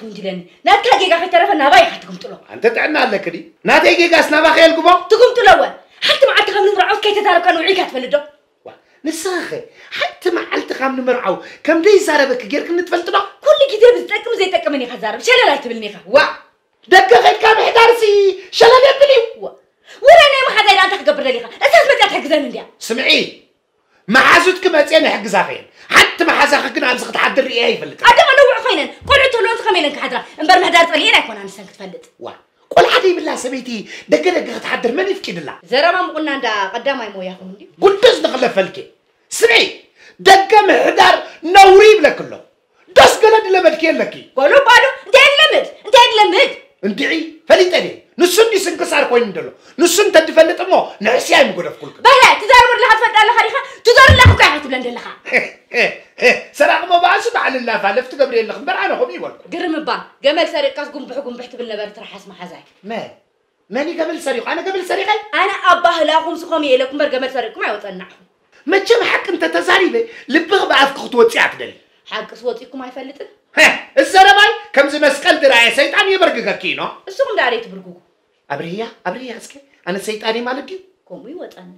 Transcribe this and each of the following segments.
እንድለኒ ናትካ ጌጋ ከይተረፈ ናባይ ኢኻ ትግምጥሎ። ኣንተ ጥዕና ኣለክ ድዩ? ናተይ ጌጋስ ናባኸ የልግቦ? ትግምጥሎ እወ። ሓንቲ መዓልቲ ከም ንምርዓው ከይተዛረብካ ንውዒልካ ትፈልጥ ዶ? ዋ፣ ንስኻኸ ሓንቲ መዓልቲ ካብ ንምርዓው ከም ደይዛረበክ ጌርክኒ ትፈልጥ ዶ? ኩሉ ግዜ ብዝጠቅም ዘይጠቅምን ኢኻ ትዛረብ። ሸለል ኣይትብልኒ ኢኻ። ዋ፣ ደገ ኸድካ ምሕዳርሲ ሸለል የብል እዩ። ዋ፣ ወላ ናይ መሓዛይ ደኣ እንታይ ክገብር ደሊኻ? እሳስ መፅያ ትሕግዘኒ እንድያ። ስምዒ፣ መሓዙትኪ መፅየን ይሕግዛኺ እየን። ሓንቲ መሓዛኺ ግን ኣብዚ ክትሓድር ርእየ ኣይፈልጥን። ኣደ ነውዕ ኮይነን ቆልዑ ተለዎንስ ከመይ ኢለን ክሓድራ? እምበር ምሕዳር ፀሊኤን ኣይኮና ንሰን ክትፈልጥ። ዋ፣ ቆልዓ ደይብላ ሰበይቲ ደገ ደገ ክትሓድር መን ይፍቂድላ? ዘረባ ምቑና እንዳ ቀዳማይ ሞያኹም እንዲ። ጉዱስ ንኽለፈልኪ። ስምዒ፣ ደገ ምሕዳር ነውሪ ይብለኪ ኣለኹ። ደስ ገለ ድለመድኪ የለኪ። ጎሎ ባዶ እንታይ ድለምድ? እንታይ ድለምድ? እንድዒ፣ ፈሊጠ ድየ? ንሱ እንዲ ስንክሳር ኮይኑ ደሎ። ንሱ እንተ ድፈልጥ እሞ ንሕስያ ኣይምጎደፍኩልክን። በለ ትዛረብ ኣለኻ ትፈልጥ ኣለኻ ዲኻ? ትዞር ኣለኻ እኮ ኢኻ ትብለን ዘለኻ። ሰራቕ መባእሱ በዓል ላፋለፍ ትገብሪ የለኽ እምበር ኣነ ከምኡ ይበልኩ። ግርም እባ ገመል ሰሪቕካስ ጉንብሕ ጉንብሕ ትብል ነበርት ርሓስ መሓዛይ። መ መን ገመል ሰሪቑ? ኣነ ገመል ሰሪቐ? ኣነ ኣባህላኹም ስኾም የለኩም እምበር ገመል ሰሪቕኩም ኣይወፀናዕኹም። መቸም ሓቂ እንተተዛሪበ ልብኺ ብኣፍኪ ክትወፅእ እያ ትደሊ። ሓቅስ ወፂኩም ኣይፈልጥን። ሀ፣ እዚ ዘረባይ ከምዚ መስቀል ድራየ ሰይጣን የበርግገኪ ኢኖ። እስኹም ደኣ ደይ ትብርግጉ። ኣብርህያ ኣብርህያ እስከ ኣነ ሰይጣን እየ ማለት ድዩ? ከምኡ ይወፀኒ።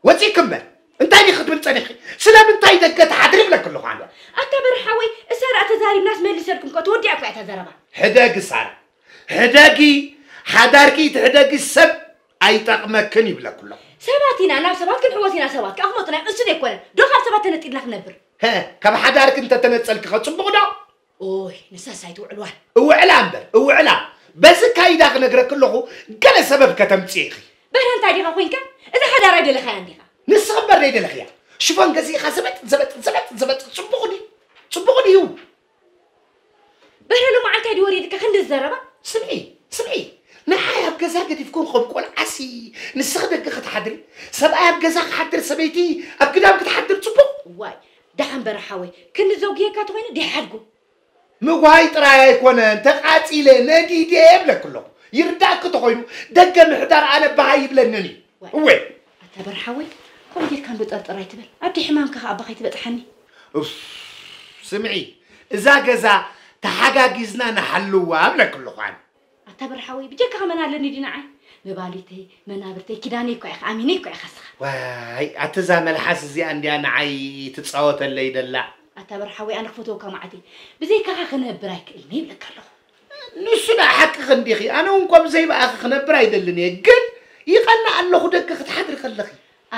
ወፂእኪ እምበር እንታይ ዲኺ ክትብል ፀኒሕኪ? ስለምንታይ ደገ ትሓድሪ ይብለኪ ኣለኹ ኣነ። ኣታ በርሓወይ እሳ ደኣ ተዛሪብናስ መሊሰልኩም እኮ ተወዲኣ እኮ እያ እታ ዘረባ። ሕደጊ ሳራ ሕደጊ ሓዳርኪ ትሕደጊ ሰብ ኣይጠቕመክን ይብለኩ ኣለኹ። ሰባት ኢና ናብ ሰባት ክንሕወስ ኢና ሰባት ከኣ ክመጡና እዮም እሱ ዘይኮነ ዶ ካብ ሰባት ተነጢልና ክነብር። ሀ ካብ ሓዳርኪ እንተተነጸልኪ ኸ ጽቡቕ ዶ? ኦይ ንሳስ ኣይትውዕልዋን። እውዕላ እምበር እውዕላ በዚ ካይዳ ክነግረኪ ኣለኹ። ገለ ሰበብ ከተምጽኢ ኢኺ። በህረ እንታይ ዲኻ ኮንካ? እዛ ሓዳር ኣይደለኻያን ዲኻ? ንስኺ እምበር ደይደለኽያ ሽፎን ገዚእኻ ዘበጥ ዘበጥ ዘበጥ ዘበጥ ጽቡቕ ድዩ? ጽቡቕ ድዩ? በህረ ሎማዓንቲ ድዩ ወሪድካ ክንዲ ዘረባ? ስምዒ ስምዒ ንዓይ ኣብ ገዛ ገዲፍኩም ከም ቆልዓሲ ንስኺ ደገ ክትሓድሪ ሰብኣይ ኣብ ገዛ ክሓድር ሰበይቲ ኣብ ግዳም ክትሓድር ጽቡቕ። ዋይ ደሓን በረ ሓወይ ክንዲ ዘጉየካ ተኾይኑ ዲሓድጉ። ምጓይ ጥራይ ኣይኮነን ተቓጺለ ነዲደ የብለኪ ኣለኹ። ይርዳእኪ ተኾይኑ ደገ ምሕዳር ኣነ ባህ ኣይብለንን እዩ። እወ ኣታ በርሓወይ ከምኡ ጌርካ እንዶ ጠርጥር ኣይትበል። ኣዲ ሕማምካ ከኣ ኣባ ከይትበጽሓኒ። ኡፍ፣ ስምዒ እዛ ገዛ ተሓጋጊዝና ንሓልዋ እብለኪ ኣለኹ ኣነ። ኣታ በርሓወይ ብጀካኻ መን ኣለኒ ድዩ ንዓይ? መባሊተይ መናብርተይ ኪዳነይ እኳ ኢኻ ኣሚነይ እኳ ኢኻ ስኻ። ዋይ ኣቲ እዛ መልሓስ እዚኣ እንድያ ንዓይ ትጻወተለይ ደላ። ኣታ በርሓወይ ኣነ ክፈትወካ መዓት እየ። ብዘይካኻ ክነብር ኣይክእልን እየ ይብለካ ኣለኹ። ንሱ ደኣ ሓቅኺ እንዲኺ ኣነ እውን ከምዘይ ብኣኺ ክነብር ኣይደልን እየ ግን ይቐንእ ኣለኹ ደገ ክትሓድሪ ከለኺ።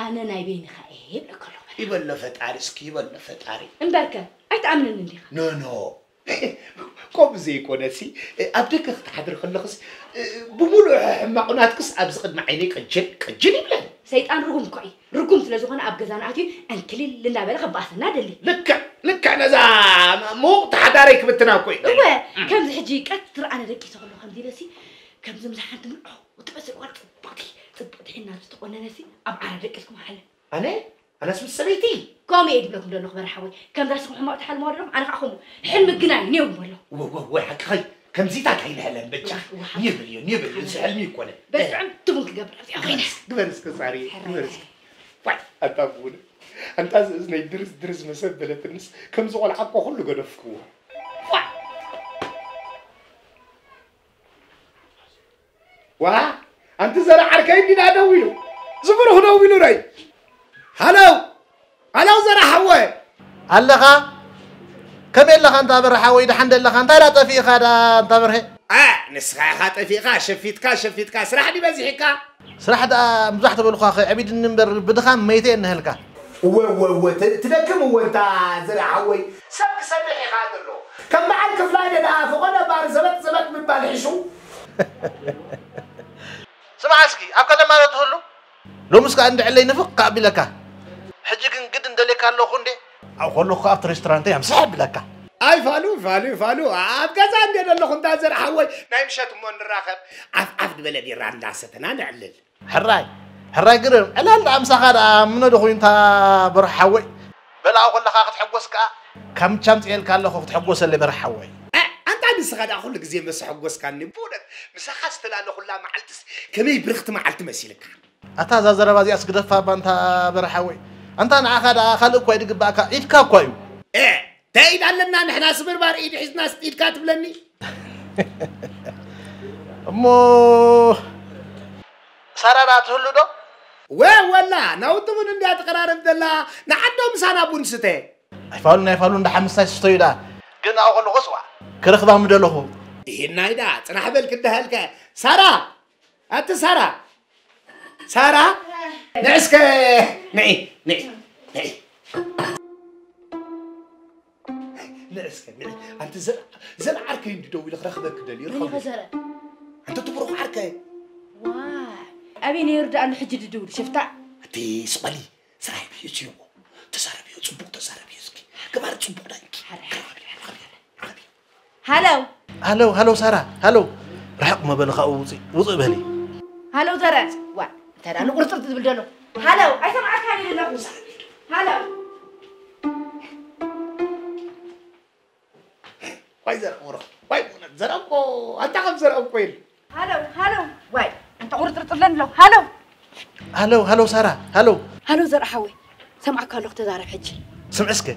ኣነ ናይ በይንኻ እየ ይብለካ ኣለኹ። ይበሎ ፈጣሪ እስኪ ይበሎ ፈጣሪ። እምበርከ ኣይትኣምንን እንዲኻ። ኖ ኖ ከምኡ ዘይኮነሲ ኣብ ደገ ክትሓድሪ ከለኽስ ብምሉእ ሕማቑናትክስ ኣብዚ ቅድሚ ዓይነይ ቅጅል ቅጅል ይብለኒ። ሰይጣን ርጉም እኮ እዩ። ርጉም ስለ ዝኾነ ኣብ ገዛና ኣትዩ ዕንክሊል እንዳበለ ከባኣሰና ደሊ። ልክዕ ልክዕ ነዛ ምዉቕ ተሓዳረይ ክብትና እኮ እዩ። እወ ከምዚ ሕጂ ቀትር ኣነ ደቂሰ ከሎ ከምዚ ኢለሲ ከምዚ ምሳሓንቲ ምልዖ ትመስል ጓል ጽብቕቲ ጽብቕቲ ሒና ዝተቆነነሲ ኣብ ዓራ ደቂስኩም ሓለ። ኣነ ኣነስ ምስ ሰበይቲ ከምኡ እየ ድብለኩም ደለኹ በርሓወይ። ከምዛ ስኹም ሕማቕ ትሓልምዋ ደለኹም ኣነ ከዓ ከምኡ ሕልሚ ግና እዩ ኔው በሎ። ወወወ ሓቅኸይ ከምዚታት ኣይንሕለም በጃ። ኒብል እዩ ኒብል እዩ እዚ ሕልሚ ይኮነ። በጣም ትቡን ክገብር ኣብዚኣ ኮይነ። ግበር እስከ ሳሪ ግበር እስከ። ዋይ ኣንታ ቡን ኣንታ እዚ ናይ ድርዝ ድርዝ መሰብ በለትንስ ከምዚ ቆልዓ እኮ ኩሉ ገደፍክዎ። ዋይ ዋ ኣንቲ ዘረ ዓርከይ እንዲና ደው ኢሉ ዝብሩኽ ደው ኢሉ ረይ ሃለው ሃለው ዘረ ሓወ ኣለኻ ከመይ ኣለኻ እንታ በረ ሓወይ ደሓን ደለኻ እንታይ ዳ ጠፊእኻ ዳ እንታ በርሀ ኣ ንስኻ ኢኻ ጠፊእኻ ሸፊትካ ሸፊትካ ስራሕ ዲ በዚሕካ ስራሕ ደኣ ምብዛሕ ተበልኳ ኸ ዕቢድኒ እምበር ብድኻም መይተ እየ እነሀልካ እወ እወ እወ ትደክም እወ እንታ ዘረ ሓወይ ሰብ ክሰርሕ ኢኻ ዘሎ ከም በዓል ክፍላይ ደኣ ፈቐዶ ባር ዘበጥ ዘበጥ ምባል ሕሹ ስማዕ እስኪ ኣብ ከተማ ዶ ትህሉ ሎምስ ከኣ እንድዕለይ ንፍቕ ከኣ ቢለካ ሕጂ ግን ግድን ደልየካ ኣለኹ እንዴ ኣብኡ ከለኹ ከኣ ኣብቲ ሬስቶራንተይ ኣምስሕ ቢለካ ኣይ ፋሉ ፋሉ ፋሉ ኣብ ገዛ እንዴ ዘለኹ እንዳ ዘርሓወይ ናይ ምሸት እሞ ንራኸብ ዓፍ ዓፍ ዝበለ ቢራ እንዳሰተና ነዕልል ሕራይ ሕራይ ግርም ዕላል ደኣ ምሳኻ ደኣ ምኖ ዶ ኮይኑ እታ በርሖ ሓወይ በላኡ ከለኻ ክትሕጎስ ከኣ ካብ ምቻ ኣምፅኤልካ ኣለኹ ክትሕጎሰለይ በርሖ ሓወይ ኣንታ ንስኻ ደኣ ኩሉ ግዜ መስ ሕጎስካኒ ብእውነት ምሳኻ ዝተላለኹላ መዓልትስ ከመይ ብርኽቲ መዓልቲ መሲልካ ኣታ እዛ ዘረባ እዚኣስ ግደፋ እባ ኣንታ በርሖ ሓወይ ኣንታ ንዓኻ ደኣ ካልእ እኳ እዩ ድግበኣካ ኢድካ እኳ እዩ ታይ ኢድ ኣለና ንሕና ስብርባር ኢድ ሒዝና ስጢድካ ትብለኒ እሞ ሳራ ዳ ትህሉ ዶ? ወ ወላ ናውቲ ቡን እንድያ ትቀራረብ ዘላ። ንዓዶ ምሳና ቡን ስተ። ኣይፋሉን ኣይፋሉን ደሓ ምሳይ ስተዩ ደኣ። ግን ኣብኡ ከለኹስ ዋ ክረኽባ ምደለኹ። ይህናይ ደኣ ጽናሕ በል ክደሃልከ። ሳራ! ኣቲ ሳራ! ሳራ! ንዕስከ ንዒ ንዒ ንዒ። ንዕስከ ንዒ። ኣንቲ ዘል- ዘልዓርከይ እንዲ ደው ኢለ ክረኽበክ ደልዩ መን ይኸዘረ? ኣንቲ ትብሩኽ ዓርከይ። ዋ ኣበይ ነይሩ ደኣ ኣሎ ሕጂ ድድውል ሽፍታ? ኣቲ ስቐሊ ስራሕ ብዩ እሞ ተዛረብዮ ጽቡቕ ተዛረብዮ እስኪ። ግባር ጽቡቕ ዳንኪ። ሓረ፣ ሓረ፣ ሓረ፣ ሓረ፣ ሓረ። ሃለው። ሃለው ሃለው ሳራ ሃለው። ርሕቕ መበሊ ካብኡ ውፅእ ውፅእ በሊ። ሃለው ዘረ። ዋ እንታይ ደኣ ንቁርጥርጥ ዝብል ዘሎ? ሃለው ኣይሰማዕካን ኢለ ኣለኹ። ሃለው። ዋይ ዘረ ምሮ ዋይ ብእውነት ዘረ እኮ ኣንታ ከም ዘረ እኮ ኢሉ። ሃለው ሃለው። ዋይ ኣንታ ቁርጥርጥ ኣለኒ ኣሎ። ሃለው። ሃለው ሃለው ሳራ ሃለው። ሃለው ዘረ ሓወይ ሰምዓካ ኣለኹ ተዛረብ ሕጂ። ስምዒ እስከ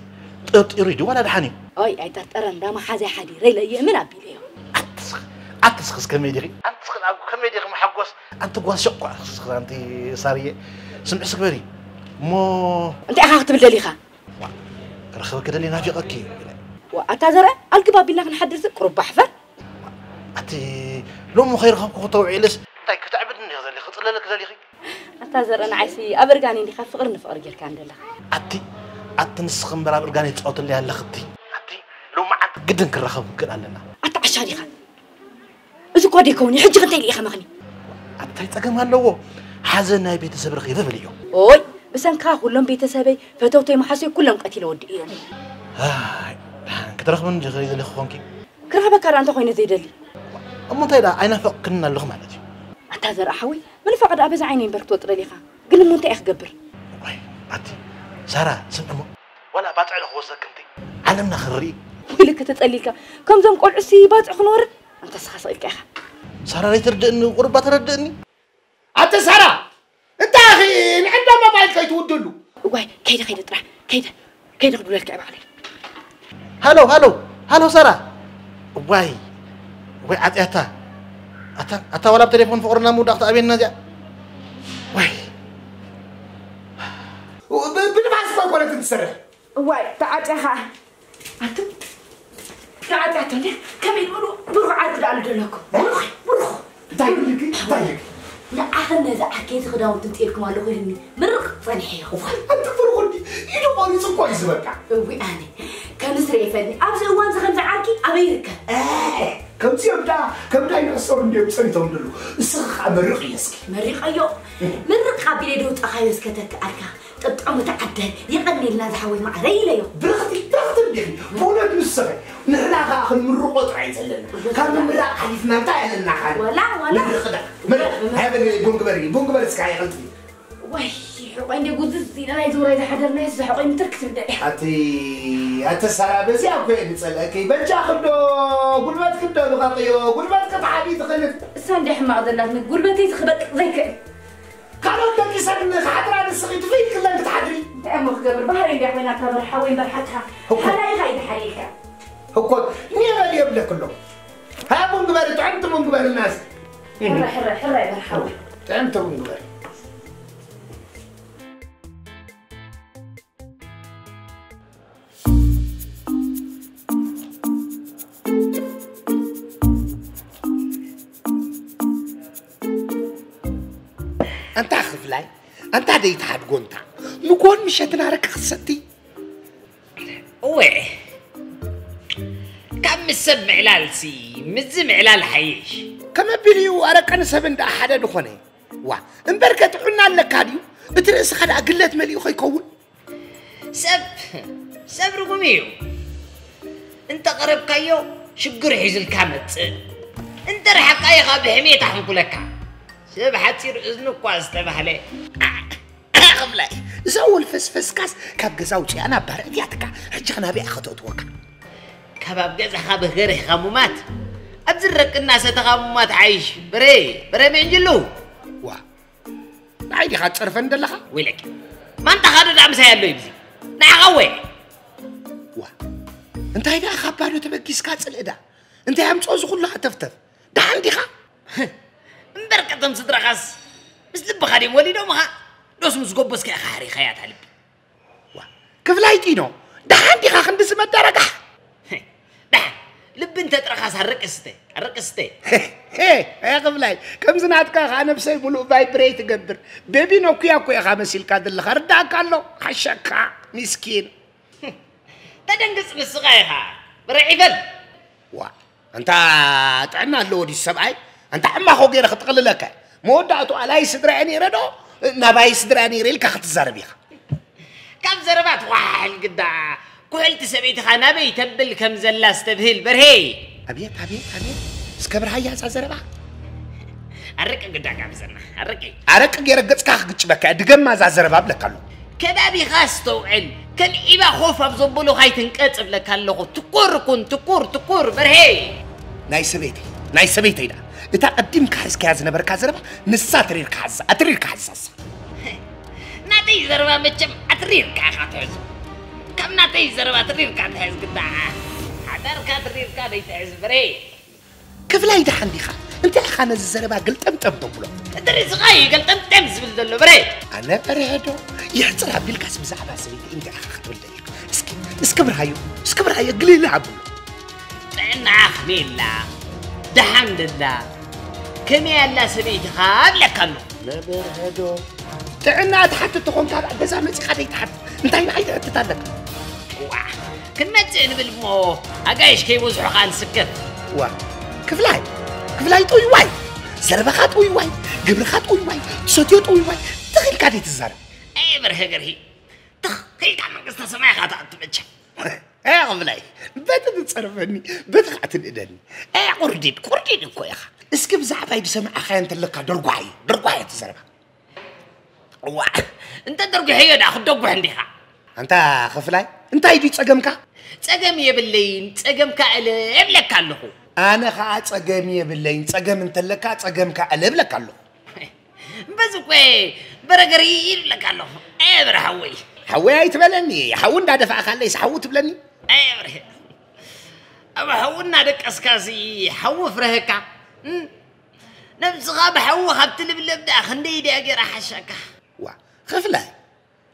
ጠርጢሩ እዩ ዋላ ደሓን እዩ። ኦይ ኣይጠርጠረን እንዳ መሓዘይ ሓዲረ ኢለ እየ እምን ኣቢለዮ። ኣትስኽ ኣትስኽስ ከመይ ዲኺ ኣንትስኽን ኣብ ከመይ ዲኺ መሓጎስ ኣንቲ ጓል ሸቋ ስኽስኽ ኣንቲ ሳርየ። ስምዒ እስኪ በሊ እሞ እንታይ ኢኻ ክትብል ደሊኻ? ክረኽበኪ ደልየ ናፊቐኪ እዩ። ዋ ኣታ ዘረ ኣልግብ ኣቢልና ክንሓድር ቁሩብ ባሕፈር። ኣቲ ሎሚ ከይረኸብኩ ክተውዒልስ እንታይ ክተዕብድኒ ኢኺ ዘሊኺ ክፅለለኪ ዘሊኺ? ኣታ ዘረ ንዓይሲ ኣብ እርጋን እንዲኻ ፍቕሪ ንፍቕሪ ጌርካ እንደለኻ። ኣቲ ኣቲ ንስኺ እምበር ኣብ እርጋን ይፃወትለይ ኣለኽቲ። ኣቲ ሎሚ ዓንቲ ግድን ክራኸብ ክንክእል ኣለና። ኣታ ዓሻ ዲኻ? እዚ እኳ ደይከውን እዩ ሕጂ ክንተይ ኢኻ መኽኒ? ኣታይ ፀገም ኣለዎ? ሓዘን ናይ ቤተሰብ ረኺበ በልዮ። ኦይ ብሰንካ ኩሎም ቤተሰበይ ፈተውተይ መሓሶይ ኩሎም ቀቲለ ወዲ እዮም። ኣይ ክትረኽብን ዲኺ ዘለኺ ኮንኪ? ክረኽበካ ደኣ እንተ ኮይነ ዘይደሊ። እሞ እንታይ ደኣ ኣይናፈቕክንን ኣለኹ ማለት እዩ? ኣታ ዘርኣ ሓወይ ምንፋቕ ደኣ በዛ ዓይነይ እምበር ክትወጥረል ኢኻ። ግን እሞ እንታይ እየ ክገብር? ዋይ ኣቲ ሳራ ስምዒ እሞ ዋላ ባፅዕ ዶ ክወስደክንቲ ዓለምና ክንርኢ። ወይለከ ተጸሊልካ ከምዞም ቆልዑሲ ባፅዕ ክንወርድ ኣንተ ስኻ ስቕ ኢልካ ኢኻ። ሳራ ዘይትርድእኒ ቁርባ ተረድእኒ። ኣቲ ሳራ እንታይ ኢኺ ንዕንዳ ሞባይል ከይትውድሉ? እዋይ ከይደ ከይደ ጥራሕ ከይደ ከይደ ክድውለልካ እየ ባዕለይ። ሃሎ ሃሎ ሃሎ ሳራ። እዋይ ወይ ዓፅያታ ኣታ ኣታ ዋላ ብቴሌፎን ፍቕርና ምውዳቕ ተኣብየና እዚኣ። ወይ ብ- ብንፋስ እኮ ኣይኮነትን ትሰርሕ። እዋይ ተዓፅያ ኸዓ ኣቱ ተዓፅያ ኣቶ እንዲ ከመይ ዝበሉ ብሩኽ ዓርኪ ደኣ ኣሎ ዘለኩም። ብሩኽ ብሩኽ እንታይ ይልክ እንታይ ይልክ ንዓኽን ነዚ ዓርከይ እዚ ክዳውንቲ ምፅኤልኩም ኣለኹ ኢሉኒ ምርቕ ፀኒሐ እየ። እዋይ ኣቲ ብሩኽ እንዲ ኢዱ ቆሪፁ እኮ እዩ ዝበቃ። እዊ ኣነ ከምዚ ትርእየ ፈኒ ኣብዚ እዋን እዚ ከምዚ ዓርኪ ኣበይ ይርከብ? ከምዚኦም ደኣ ከም ናይ ንዕሶም እንዲዮም ፀኒቶም ደሉ። እስኺ ከዓ መርቕ እየ እስኪ። መሪቐዮ ምርቕ ኣቢለ ደውጠኻዮ እስከ ተክኣልካ። ጥጥዑም እቲ ዓደል የቐንየልና ዝሓወይ ማዕረ ኢለዮ። ብርኽቲ ብርኽቲ እንዲኺ ብእውነት ንስኺ ንሕና ከዓ ክንምርቖ ጥራይ ዘለና ካብ ምምራቕ ሓሊፍና እንታይ ኣለና ካል ዋላ ዋላ ምርቕ ዳ ምርቕ ሃይበል ቡን ግበሪ ቡን ግበሪ እስካ ይቐልጥፊ። ወይ ሕቆይ እንደ ጉዝዝ ኢለ ናይ ዝውራይ ዝሓደርናዮ ዝሕቆይ ምትር ክትብል ደልያ ኣቲ ኣቲ ሰራ በዚኣ እኮ እየ ዝፀልአኪ በጃ ክዶ ጉልበት ክዶ ብቐቅዮ ጉልበት ክትሓዲ ትኽእል እሳ እንደ ሕማቕ ዘላትኒ ጉልበተይ ዝኽበጥ ዘይክእል ካልኦት ደቂ ሰብ ክሓድራ ንስኺ ትፍይድ ክለን ክትሓድሪ እንታይ እሞ ክገብር ባህሪ እንዲያ ኮይና እታ በርሓ ወይ በርሓትካ እኮ። ሓላይኻ እዩ ዝሓልየልካ እኮ ኔበል የብለክ ኣሎ ሃ ቡን ግበሪ ጥዕምቲ ቡን ግበሪ እናስ ሕረ ሕረ ሕረ በርሓ ወይ ጥዕምቲ ቡን ግበሪ ኣንታ ክፍላይ ኣንታ ደይትሓድጎ እንታ ንኮን ምሸትና ረካ ክትሰቲ እወ ካብ ምስ ሰብ ምዕላልሲ ምስዚ ምዕላል ሓይሽ ከመቢል እዩ ኣረቀ ንሰብ እንዳ ሓደ ዝኾነ ዋ እምበር ከጥዑና ኣለካ ድዩ እቲ ርእስኻ ደኣ ግለት መሊኡ ከይከውን ሰብ ሰብ ርጉም እዩ እንተ ቀረብካዮ ሽግር ሒዝልካ መጽእ እንተ ረሓቃዮ ካብ ብሕሜት ኣሕንኩለካ ሰብ ሓጺር እዝኒ እኳ ዝተባህለ ክብለ እዛ ወልፈስፈስካስ ካብ ገዛ ውፅኣ ናብ ባርዕ እቲኣትካ ሕጂ ክናበይ ኣኸተእትወካ ካብ ኣብ ገዛኻ ብህገርህኻ ሙማት ኣብ ዝረቅና ሰተኻ ሙማት ዓይሽ በረ በረ ምዕንጅሉ ዋ ንዓይ ዲኻ ትፀርፈን ዘለኻ ወይለኪ ማንታኻ ዶ ዳኣ ምሳይ ኣሎ ይብዚ ንዓኻ ወየ ዋ እንታይ ደኣ ካብ ባዶ ተበጊስካ ፅልእዳ እንታይ ኣምፅኦ እዚ ኩሉ ሃተፍተፍ? ደሓን ዲኻ? እምበር ቀደም ስድራኻስ ምስ ልብኻ ድዮም ወሊዶምኻ? ዶስ ምስ ጎበዝካ ኢኻ ሓሪኻያ እታ ልቢ? ዋ፣ ክፍላይ ጢኖ፣ ደሓን ዲኻ ክንድዚ መዳረጋሕ? ደሓን፣ ልቢ እንተጥረኻስ ኣረቂ ስተ፣ ኣረቂ ስተ። ሄ፣ ኣያ ክፍላይ፣ ከምዚ ናትካ ኸዓ ነብሰይ ሙሉእ ቫይብሬት ትገብር። ቤቢ ኖኩያ እኮ ኢኻ መሲልካ ዘለኻ፣ ርዳእካ ኣሎ፣ ሓሸካ፣ ሚስኪን። ተደንግጽ ንስኻ ኢኻ፣ ብርዒ በል። ዋ፣ ኣንታ ጥዕና ኣለዎ ድዩ ሰብኣይ? ኣንታ ዕማኾ ገይረ ክጥቕልለካ። መወዳእቱ ኣላይ ስድራ እየ ነይረ ዶ ናባይ ስድራ እየ ነይረ ኢልካ ክትዛረብ ኢኻ። ካብ ዘረባ ትኳሓል ግዳ፣ ኩሕልቲ ሰበይትኻ ናበይ ተብል ከም ዘላ ዝተብህል በርሄ። ኣቤት፣ ኣቤት፣ ኣቤት። እስከ ብርሃያ እዛ ዘረባ። ኣርቂ ግዳ ጋብዘና፣ ኣርቂ። ኣረቂ ገይረ ገጽካ ክግጭበካ እየ። ድገማ እዛ ዘረባ እብለካ ኣለኹ። ከባቢኻ ኣስተውዕል። ከም ዒባ ኮፍ ኣብ ዘበሎ ካይትንቀጽ እብለካ ኣለኹ። ትኩር ኩን፣ ትኩር፣ ትኩር፣ በርሄ። ናይ ሰበይተይ፣ ናይ ሰበይተይ ደኣ። እታ ቀዲምካ ሒዝካያ ዝነበርካ ዘረባ፣ ንሳ ኣትሪርካ ሓዛ፣ ኣትሪርካ ሓዛ እሳ። ናተይ ዘረባ መቸም ኣትሪርካ ኢኻ ትሕዞ። ካብ ናተይ ዘረባ ኣትሪርካ ትሕዝ ግዳ። ሓዳርካ ኣትሪርካ ደይትሕዝ በርሄ። ክፍላይ ደሓን ዲኻ? እንታይ ኢኻ ነዚ ዘረባ ገልጠምጠም ተብሎ? እቲ ርእስኻ እዩ ገልጠምጠም ዝብል ዘሎ በርሄ። ኣነ በርሄ ዶ? የሕጽር ኣቢልካስ ብዛዕባ ሰበይቲ እንታይ ኢኻ ክትብል ደሊኻ? እስኪ፣ እስኪ ብርሃዮ፣ እስኪ ብርሃዮ ግልል ኣብሎ። ጥዕናኻ ከመይ ኣላ? ደሓን ድላ? ከመይ ኣላ ሰበይትኻ? እብለካ ኣለኹ። ኣነ በርሄ ዶ? ጥዕና ትሓትት ተኾንካ ኣብ ገዛ መጺኻ ደይትሓትት? እንታይ ንዓይ ትሕትት ኣለካ? ዋ፣ ክንመጽእ ንብል እሞ ኣጋይሽ ከይበዝሑ ከኣ ንስከፍ። ዋ፣ ክፍላይ፣ ክፍላይ ጥውይዋይ፣ ዘረባኻ ጥውይዋይ፣ ግብርኻ ጥውይዋይ፣ ትሰትዮ ጥውይዋይ፣ ትኽ ኢልካ ደይትዛረብ? ኣየ በርሀ ገርሂ፣ ትኽ ኢልካ መንግስተ ሰማይ ኢኻ ትኣቱ መቸም። ኣየ ክፍላይ፣ በቲ ትጸርፈኒ፣ በቲ ኸኣ ትንእደኒ። ኣየ ቁርዲድ፣ ቁርዲድ እኮ ኢኻ። እስኪ ብዛዕባይ ዝሰማዕኻዮ እንተለካ ደርጓሓዮ፣ ደርጓሓዮ እቲ ዘረባ። እዋእ፣ እንተ ደርጒሐዮ ደኣ ክትደጉሕ እንዲኻ። ኣንታ ክፍላይ፣ እንታይ ድዩ ጸገምካ? ጸገም የብለይን፣ ጸገምካ እለ እብለካ ኣለኹ። ኣነ ኸኣ ጸገም የብለይን፣ ጸገም እንተለካ ጸገምካ እለ እብለካ ኣለኹ። በዚ እኮ በረገሪ ይብለካ ኣለኹ። ኣየ በረ ሓወይ። ሓወይ ኣይትበለኒ፣ ሓዊ እንዳደፋእካለይስ ሓዊ ትብለኒ? ኣየ በረ፣ ኣብ ሓዊ እናደቀስካሲ ሓዊ ፍረሀካ። እም? ነብስኻ ብሓዊ ካብ ትልብለብ ደኣ ክንደይ ድያ ገይራ ሓሻካ? ዋ፣ ክፍላይ፣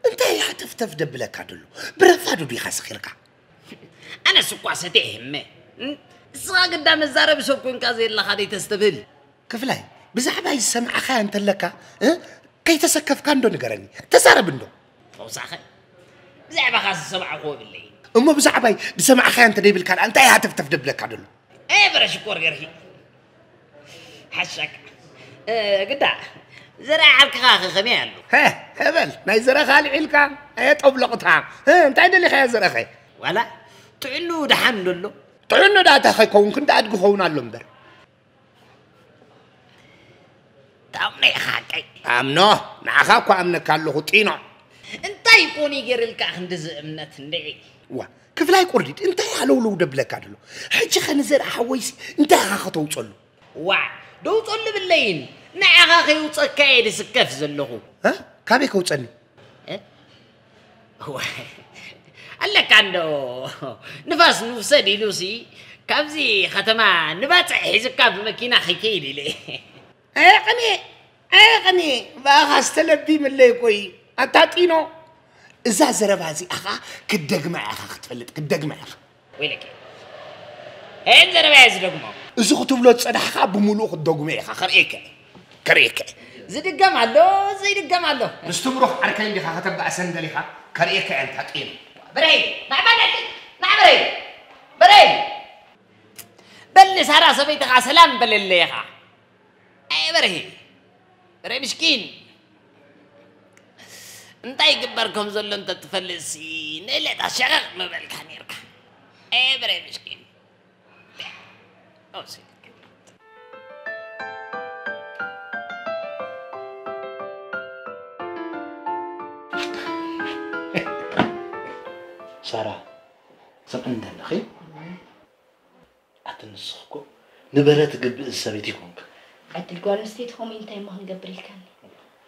እንታይ እያ ተፍተፍ ደብለካ ደሎ? ብረፋዱ ዲኻ ሰኺርካ? ኣነስ እኳ ሰትየ እየ እመ። እም? እስኻ ግዳ መዛረቢ ሰብ ኮንካ ዘየለኻ ደይተስተብህል። ክፍላይ፣ ብዛዕባይ ዝሰማዕኻያ እንተለካ፣ እ? ከይተሰከፍካ እንዶ ንገረኒ። ተዛረብ እንዶ። ተወሳኸ፣ ብዛዕባኻ ዝሰማዕኽዎ የብለይን። እሞ ብዛዕባይ ዝሰማዕኻያ እንተ ደይብልካ ደኣ እንታይ እያ ተፍተፍ ደብለካ ደሎ? ኣየ በረ ሽኮር ገርሂ። ሓሻካ። እ፣ ግዳ፣ ዘርኣ ዓርክኻ ኸ ከመይ ኣሎ? ሀ፣ ሀበል፣ ናይ ዘረኻ ኣልዒልካ፣ ኣየ ጠብሎቕታ። እ፣ እንታይ ደሊኻዮ ዘረኸ? ዋላ፣ ጥዕንኡ ደሓን ዶ ኣሎ? ጥዕንኡ ደኣ እንታይ ከይከውን፣ ክንዲ ኣድጊ ኸውን ኣሎ እምበር። ታምኖ ኢኻ ሓቀይ። ኣምኖ፣ ንዓኻ እኮ ኣምነካ ኣለኹ፣ ጢኖ። እንታይ ኮን እዩ ገይርልካ ክንድዚ እምነት እንድዒ? ዋ፣ ክፍላይ ቁርዲድ፣ እንታይ ሃለውለው ደብለካ ደሎ? ሕጂ ኸ ንዘርኣ ሓወይሲ እንታይ ኢኻ ከተውፀሉ? ዋዕ፣ ደውፀሉ ብለይን፣ ንዓኻ ከይውፀካ እየ ድስከፍ ዘለኹ። እ? ካበይ ከውፀኒ? እ? ዋይ፣ ኣለካ እንዶ፣ ንፋስ ንውሰድ ኢሉሲ፣ ካብዚ ኸተማ ንባፅዕ ሒዝካ ብመኪና ኸይከይድ ኢለ። ኣየቕንየ፣ ኣየቕንየ፣ ብኣኻ ዝተለቢምለይ እኮ እዩ። ኣታ ጢኖ፣ እዛ ዘረባ እዚኣ ኸኣ ክትደግማ ኢኻ ክትፈልጥ፣ ክትደግማ ኢኻ። ወይለኪ። ኤን ዘረባ እየ ዝደግሞ። እዚ ክትብሎ ዝጸናሕካ ብምሉኡ ክትደግሞ ኢኻ። ከርእየካ እየ። ከርእየካ እየ። ዝድገም ኣሎ፣ ዘይድገም ኣሎ። ምስ ትምሩኽ ዓርከይ እንዲኻ ከተባእሰን ደሊኻ? ከርእየካ እየ ኣንታ ጢኑ። በርሄ፣ ናዕ በለለይ፣ ናዕ በርሄ። በርሄ። በል ንሳራ ሰበይትኻ ሰላም በለለይ ኢኻ። ኣየ በርሄ። በርሄ ምሽኪን። እንታይ ይግበር ከም ዘሎ እንተትፈልጥሲ፣ ንእለታ ሸቐቕ ምበልካ ኔርካ። ኤ፣ ብረ ምስኪን። ኦ፣ ሲ-፣ ሳራ፣ ስምዕኒ እንተ ኣለኺ፣ ኣቲ ንስኺ እኮ ንበረ ትግብእ ሰበይቲ ይኮንክ። ዕድል ጓል ኣንስተይቲ ከምኡ እንታይ እሞ ክንገብር ኢልካኒ?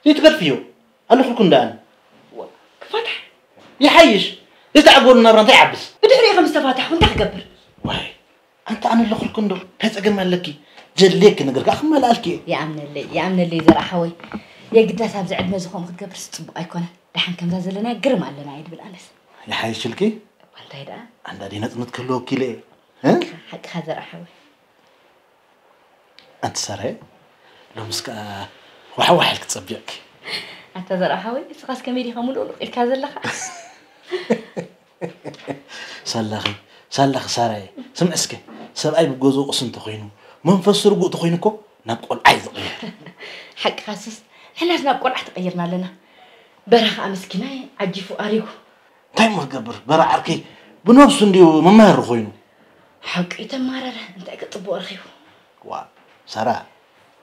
ዘይትገድፍዮ ኣለኹልኩ እንዳኣኒ። ዋ፣ ክፋታሕ። ይሓይሽ። ዘይተዓግበሉ ናብራ እንታይ ይዓብስ? ብድሕሪኡ ከም ዝተፋታሕኩ እንታይ ክገብር? ዋይ፣ ኣንታ ኣነ ኣለኹልኩ እንዶ፣ እንታይ ጸገም ኣለኪ? ዘድልየኪ ነገር ከኣ ክመልኣልኪ እየ። ይኣምነለይ፣ ይኣምነለይ ዘርኣ ሓወይ። የግዳስ ኣብዚ ዕድመ እዚ ከምኡ ክትገብርስ ጽቡቕ ኣይኮነን። ደሓን ከምዛ ዘለና ግርም ኣለና እየ ድብል ኣነስ። ይሓይሽልኪ? እኳ እንታይ ደኣ? ኣንዳ ደይ ነጽነት ክህልወኪ ኢለ እየ። እ? ሓቅኻ ዘርኣ ሓወይ። ኣንቲ ሰራየ፣ ሎምስ ከኣ ዋሕዋሕ ኢልኪ ትጸብቕኪ። ኣታ ዘርኣ ሓወይ፣ እስኻስ ከመይ ዲኻ ምሉእ ኢልካ ዘለኻ? ሳላኺ፣ ሳላኺ ሳራየ፣ ስምዒ እስከ፣ ሰብኣይ ብገዝኡ ቅሱ እንተኾይኑ፣ መንፈሱ ርጉእ ተኾይኑ እኮ ናብ ቆልዓ እዩ ዝቕየር። ሓቅኻ ሱስ፣ ንሕናስ ናብ ቆልዓ ተቐይርና ኣለና። በራ ኸኣ ምስኪናይ ዓጂፉ ኣሪጉ። እንታይ እሞ ክገብር፣ በራ ዓርከይ ብነብሱ እንድዩ መማረሪ ኮይኑ። ሓቂ እዩ ተማረረ፣ እንታይ ክጽብቕ ረኺቡ። ዋ፣ ሳራ፣